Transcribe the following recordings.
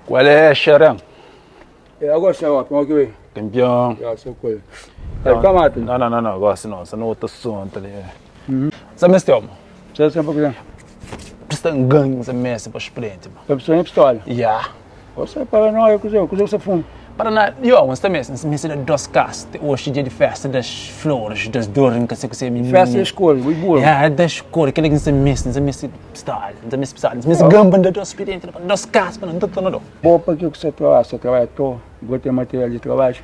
Qual é, Xerém? É, agora senhor, como é que vem? Campeão. Já, só coisa. Aí, calma, Não, não, não, não, gosto não, você não outro assunto ali. Sabe este homem? Você sempre que Precisa de um ganho nessa mesa para experiente, mano. A pessoa é pistola. Yeah. Você é paranoia, coisa, coisa você fuma. Para na, yo, mas também, nessa mesa de dos casas, hoje dia de festa das flores, das dores, nunca sei o que você me Festa das cores, muito boa. Yeah, das cores, aquele que nessa mesa, nessa mesa pistola, nessa mesa pistola, nessa mesa gamba de dos experiente, dos casas, não tô não. Bom, para que você trabalha? Você trabalha à toa, vou ter material de trabalho.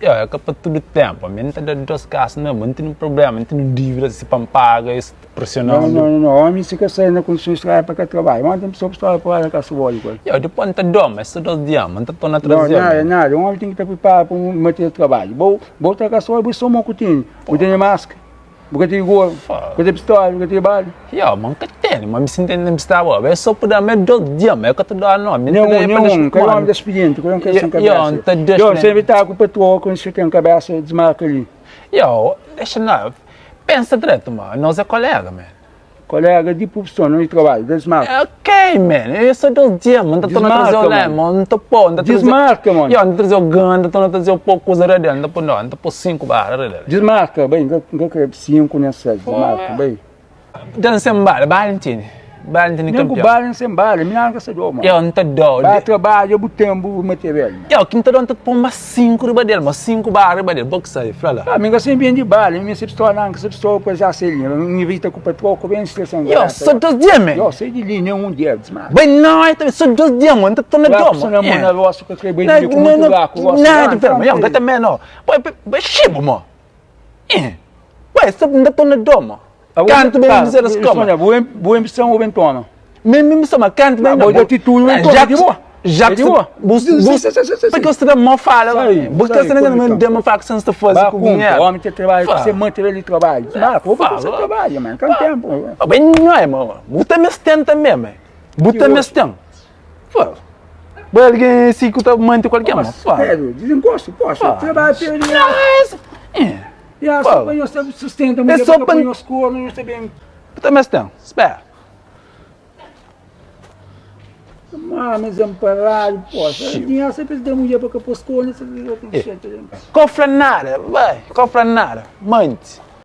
Yo, é que para tudo tempo, a mim não tá dando dos casas, não, não tem problema, não tem dívida, se pan paga, isso Não, pressionando. não, não, não. Homem fica saindo na condições de trabalho para cá trabalho. Mas tem pessoa pistola para lá, caça o óleo. coisa. Yo, depois não tá dando, mas só dos dias, não tá tornando Não, trazer. nada, nada. O homem tem que estar preparado para um material de trabalho. Vou, vou trocar só, vou só um coutinho. Vou ter máscara, vou ter gorro, vou ter pistola, vou ter bala. Yo, man, que tem, mas me sinto nem estava, é só para dar meio dois dias, mas é que eu tô dando, não, me Nenhum, nenhum. Cada homem da expediente, cada um quer sem Yo, cabeça. tá deixa- Eu sempre estava com o patroa, quando você tem cabeça, desmarca ali. Yo, deixa não, pensa direito, mano, nós é colega, man. Colega de profissão, não de trabalho, desmarca. É ok, man, eu só dois dias, mano, tá tornando Desmarca, trazer o mano. lema, não tô pô, não tá trazer... Desmarca, mano. Yo, não tá trazer o ganda, tá tornando trazer o pouco coisa dele, não tá pô, não, tá pô cinco barras dele. Desmarca, bem, não quero cinco nem seis, desmarca, bem. Dança em bar, Valentine, Valentine Nem com campeão. bala, nem sem bala, me não caça mano. Yo, não tá dando. Vai trabalho, eu botei um material, mano. Yo, quem tá dando tá pô umas cinco riba dele, umas cinco barras riba dele, boxa aí, fala lá. Ah, amigo, assim vem de bala, minha pistola não, essa pistola depois já sei linha, não evita com o patrão, com bem estressão. Yo, só dois dias, man. Eu sei de linha, nenhum dia, desmarca. Bem, não, é também, só dois dias, mano, tá tornando Lá, doma. você não manda roça, que eu creio bem, Não, com não, muito não, buraco, roça. não, pera, mas eu também não. Pô, é chibo, mano. Ué, só ainda tô na doma. Canto bem dizer as como. Boa boa ambição ou bem toma. Mesmo mesmo só, canto bem. Ah, boa atitude, bem toma, Já de boa. Já É de boa. Bus, Sim, bus, sim, sim, sim, sim. porque você dá mó fala. Sai, Porque sai, você não como me dá uma faca sem você fazer Vá, com cumpre, dinheiro. homem tem trabalho, Fala. você mantém ele trabalho. Desmarca, vou Fala. você trabalha, mano, com tempo. Ah, Bem, não é, mano. Buta me tem também, mano. Buta me tem. Fala. Bem, alguém se que tá mantendo qualquer, mano. Mas, Fala. Pedro, desencosto, poxa, Fala. trabalho, Pedro. Não, é isso. É. E a Fala. só põe você sustenta, É mulher, só põe pra- os cornos, você bem. Buta me tem. Espera. Mas amparado, poxa. Dinheiro sempre dá mulher para que pôs cornos, você Cofra nada, vai, cofra nada, mante.